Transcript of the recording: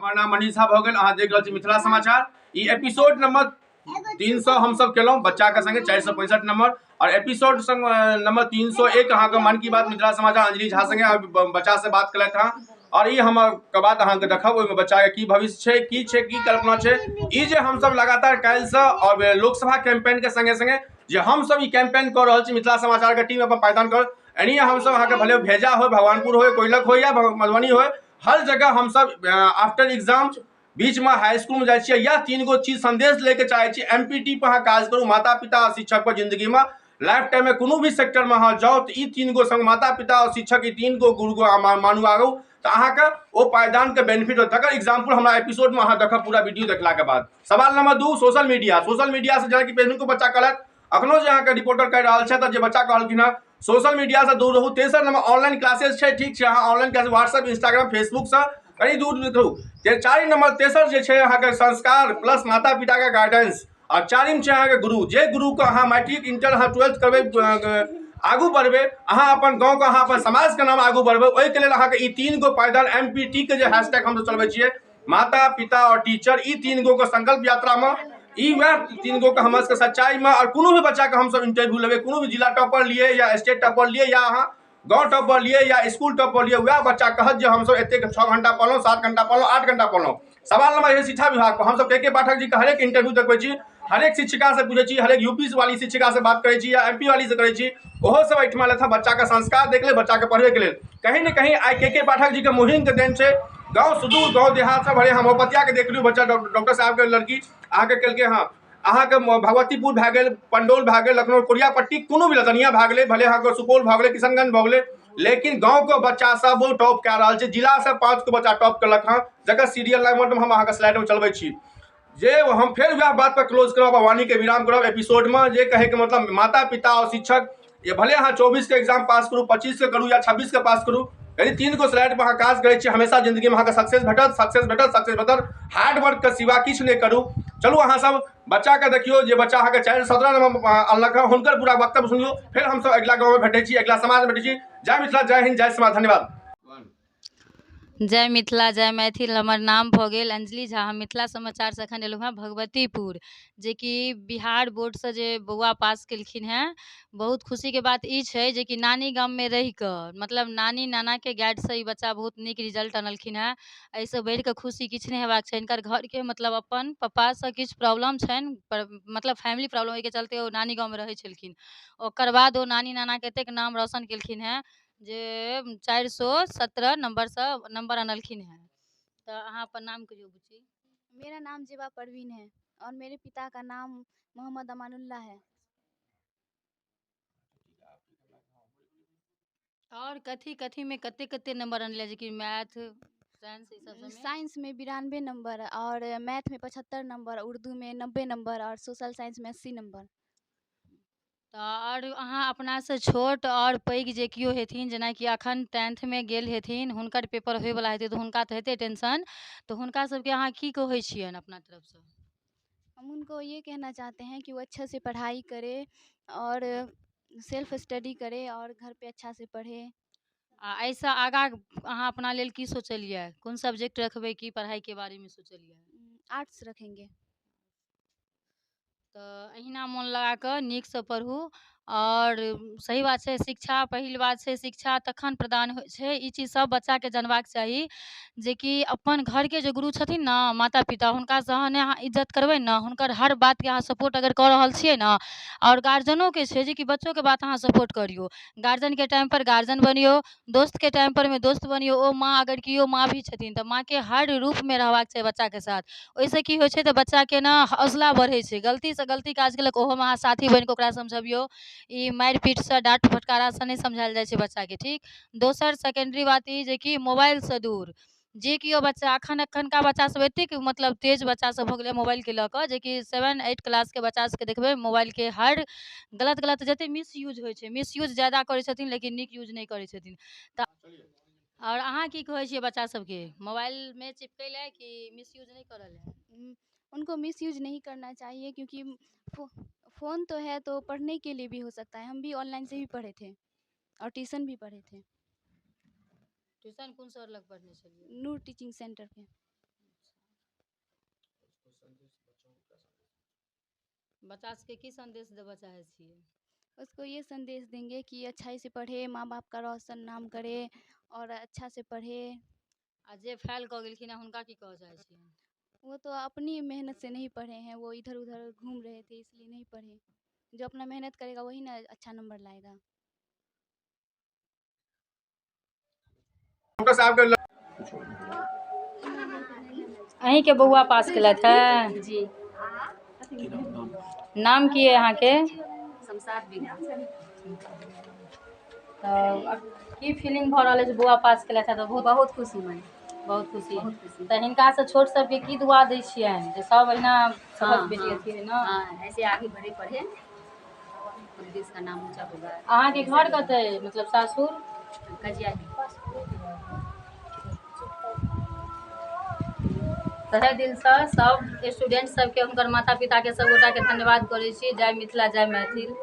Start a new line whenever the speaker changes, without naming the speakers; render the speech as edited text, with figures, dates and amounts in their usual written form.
हमर नाम मनीष झा भऽ गेल। अहाँ देख रहल छी मिथिला समाचार। ई एपिसोड नंबर 300 हमसब केलहुँ बच्चाके संगे, 465 नंबर, और एपिसोड संग नंबर 301 अहाँके मन की बात मिथिला समाचार अंजलि झा संगे बच्चा से बात केलथि हँ। और ई हमर के बात अहाँके देखब, ओहिमे बच्चाके की भविष्य छै, की छै, की कल्पना छै। ई जे हमसब लगातार काल्हिसँ और लोकसभा कैंपेन के संगे संगे जे हमसब ई कैंपेन कऽ रहल छी, मिथिला समाचारके टीम अपन पायदान कर एनी हमसब अहाँके भले भेजा हो, भगवानपुर हो, कोइलख हो या मधुबनी हो, हर जगह हमसब आफ्टर एग्जाम बीचमे हाई स्कूलमे जाइ छियै। इएह 3 गो चीज संदेश लैके चाहै छी। MPT पर अहाँ काज करू, माता पिता आ शिक्षक पर जिंदगीमे लाइफ टाइममे कोनो भी सेक्टरमे अहाँ जाउ तऽ ई 3 गो संग माता पिता और शिक्षक, ई 3 गो गुरु अहाँ मानू आगू तऽ अहाँके ओ पायदानके बेनिफिट होत। तकर एग्जाम्पल हमरा एपिसोडमे अहाँ देखब पूरा वीडियो देखलाके बाद। सवाल number 2, social media. Social media से जेनाकि पहिलुको बच्चा कहलथि, अखनो जे अहाँके रिपोर्टर कहि रहल छथि, जे बच्चा कहलखिन हँ सोशल मीडिया से दूर रहू। तेसर नंबर ऑनलाइन क्लासेज छै, ठीक छै, अहाँ online class WhatsApp, Instagram, Facebook से कनि दूर रहू। चारि नंबर तेसर जे छै अहाँके संस्कार प्लस माता पिताके गाइडेंस, और चारिम छै अहाँके गुरु। जे गुरुके अहाँ मैट्रिक, इंटर, अहाँ ट्वेल्थ करबै, आगू बढ़बै, अहाँ अपन गाँवके, अहाँ अपन समाजके नाम आगू बढ़बै, ओहिके लेल अहाँके ई 3 गो पायदान MPT के जे हैशटैग हमसब चलबै छियै, माता पिता और टीचर, ई 3 गो के संकल्प यात्रामे ई वएह 3 गो के हमर सबके सच्चाइमे। और कोनो भी बच्चाके हमसब इंटरव्यू लेबै, कोनो भी जिला टॉपर लिए या स्टेट टॉपर लिए या अहाँ गाँव टॉपर लिए या स्कूल टॉपर लिए, वएह बच्चा कहत जे हमसब एतेक 6 घंटा पढ़लहुँ, 7 घंटा पढ़लहुँ, 8 घंटा पढ़लहुँ। सवाल नंबर है शिक्षा विभाग पर। हमसब के पाठक जी के हरेक इंटरव्यू देखबै छी, हरेक शिक्षिका से पूछै छी, हरेक यूपी वाली शिक्षिका से बात करै छी या MP वाली से करै छी, ओहो सब एहिठमा लेथि बच्चाके संस्कार देख लेल, बच्चाके पढ़बैके लेल। कहीं ने कहीं आइ के पाठक जी के मुहिमके देन छै। गाँव सुदूर गाँव देहात सब भरे हम पतियाके देख लियौ, बच्चा डॉक्टर साहबके लड़की अहाँके केलकै हँ, अहाँके भगवतीपुर भए गेल, पंडौल भए गेल, लखनऊ, कोरियापट्टी, कोनो भी लदनिया भए गेलै, भले अहाँके सुपौल भए गेलै, किशनगंज भए गेलै, लेकिन गाँवके बच्चा सब टॉप कए रहल छै। जिलासँ 5 गो बच्चा टॉप केलक हँ, जकर सीरियल नंबर हम अहाँके स्लाइडमे चलबै छी। जे हम फेर वएह बात पर क्लोज करब, वाणीके विराम करब एपिसोडमे, जे कहैके मतलब माता पिता और शिक्षक, ये भले अहाँ 24 के एग्जाम पास करू, 25 के करू या 26 के पास करू, यदि 3 गो स्लाइड पर अहाँ काज करै छी, हमेशा जिंदगीमे अहाँके सक्सेस भेटत, सक्सेस भेटत, सक्सेस भेटत। हार्ड वर्क के सिवा किछु नहि करू। चलू अहाँ सब बच्चाके देखियौ, जे बच्चा अहाँके 417 नंबर अनलक हँ, हुनकर पूरा वक्तव्य सुनियौ। फेर हमसब अगिला गाँवमे भेटै छी, अगिला समाजमे भेटै छी। जय मिथिला, जय हिंद, जय समाज, धन्यवाद।
जय मिथिला, जय मैथिल। हमर नाम भऽ गेल अंजलि झा। हम मिथिला समाचारसँ एखन एलहुँ हेँ भगवतीपुर, जेकि बिहार बोर्डसँ जे बौआ पास केलखिन हेँ। बहुत खुशीके बात ई छै जेकि नानी गाममे रहिकऽ, मतलब नानी नानाके गाइडसँ ई बच्चा बहुत नीक रिजल्ट अनलखिन हेँ। एहिसँ बढ़िकऽ खुशी किछु नहि हेबाक छै। हिनकर घरके मतलब अपन पप्पासँ किछु प्रॉब्लम छनि, मतलब फैमिली प्रॉब्लम, ओहिके चलते ओ नानी गाममे रहै छलखिन। ओकर बाद ओ नानी नानाके एतेक नाम रोशन केलखिन हेँ जे 417 नंबरसँ नंबर अनलखिन हेँ। तऽ अहाँ अपन नाम कहियौ बुच्ची।
मेरा नाम जेबा परवीन है और मेरे पिता का नाम मोहम्मद अमानुल्लाह है।
और कथी कथी में कते कते नंबर अनले, जेकि मैथ, साइंस, ई सब में?
साइंस में 92 नंबर और मैथ में 75 नंबर, उर्दू में 90 नंबर और सोशल साइंस में 80 नंबर।
तऽ आओर अहाँ अपनासँ छोट आओर पैघ जे केओ हेथिन, जेनाकि अखन 10thमे गेल हेथिन, हुनकर पेपर होइवला हेतै तऽ हुनका तऽ हेतै टेंशन, तऽ हुनका सबके अहाँ की कहै छियनि अपना तरफसँ?
हम उनको ये कहना चाहते हैं कि वो अच्छे से पढ़ाई करे और सेल्फ स्टडी करे और घर पे अच्छा से पढ़े।
आ एहिसँ आगाँ अहाँ अपना लेल की सोचलियै, कोन सब्जेक्ट रखबै, की पढ़ाइके बारेमे सोचलियै?
आर्ट्स रखेंगे।
तऽ एहिना मोन लगाकऽ नीकसँ पढ़ू। आओर सही बात छै, शिक्षा पहिल बात छै, शिक्षा तखन प्रदान होइ छै। ई चीज सब बच्चाके जनबाक चाही जेकि अपन घरके जे गुरु छथिन ने, माता पिता, हुनकासँ अहाँ इज्जत करबै ने, हुनकर हर बातके अहाँ सपोर्ट अगर कऽ रहल छियै ने, आओर गार्जियनोके छै जेकि बच्चोके बात अहाँ सपोर्ट करियौ। गार्जियनके टाइमपर गार्जियन बनियौ, दोस्तके टाइमपर दोस्त बनियौ। ओ माँ अगर केओ माँ भी छथिन तऽ माँके हर रूपमे रहबाक चाही बच्चाके साथ। ओहिसँ की होइ छै तऽ बच्चाके ने हौसला बढ़ै छै। गलतीसँ गलती काज केलक, ओहोमे अहाँ साथी बनिकऽ ओकरा समझबियौ। ई मारि पीटसँ, डाँट फटकारासँ नहि समझायल जाइ छै बच्चाके, ठीक। दोसर सेकेंडरी बात ई जेकि मोबाइलसँ दूर। जे केओ बच्चा एखनका बच्चा सब एतेक मतलब तेज बच्चा सब भऽ गेलै मोबाइलके लऽ कऽ, जेकि 7 8 क्लासके बच्चा सबके देखबै मोबाइलके हर गलत गलत जते मिसयूज होइ छै, मिसयूज ज्यादा करै छथिन लेकिन नीक यूज नहि करै छथिन। तऽ आओर अहाँ की कहै छियै बच्चा सबके, मोबाइलमे चिपकै लए कि मिसयूज नहि करऽ लए?
उनको मिसयूज नहीं करना चाहिए, क्योंकि फोन तो है तो पढ़ने के लिए भी हो सकता है। हम भी ऑनलाइन से ही पढ़े थे और ट्यूशन भी पढ़े थे।
ट्यूशन कोन सर लग पढ़ने छलियै?
नूर टीचिंग सेंटर पे।
बच्चा सबके की संदेश देबऽ चाहै छियै?
उसको ये संदेश देंगे कि अच्छाई से पढ़े, माँ बाप का रोशन नाम करे और अच्छा से पढ़े।
आ जे फेल कऽ गेलखिन हँ हुनका की कहऽ चाहै छियै?
वो तो अपनी मेहनत से नहीं पढ़े हैं, वो इधर उधर घूम रहे थे इसलिए नहीं पढ़े। जो अपना मेहनत करेगा वही ना अच्छा नंबर लाएगा।
डॉक्टर साहब के
अहीँके बौआ पास केलथि हे?
जी।
नाम की अइ अहाँके?
शमशाद बेगम।
तऽ आब की फीलिंग भऽ रहल अछि बौआ पास केलथि हे तऽ? बहुत
बहुत खुशी मैं।
बहुत खुशी।
बहुत खुशी।
तऽ हिनकासँ छोट सबके की दुआ दै छियनि जे सब अहिना सबक
हाँ,
बेटी
हाँ।
अथी होइ ने?
हाँ, ऐसे आगे बढ़े, पढ़े, पूरे देश का नाम ऊंचा होगा।
अहाँके घर कतऽ अइ, मतलब सासुर?
कजिया।
तहे दिलसँ सब स्टूडेंट सबके, हुनकर माता पिताके, सब गोटाके धन्यवाद करै छी। जय मिथिला, जय मैथिल।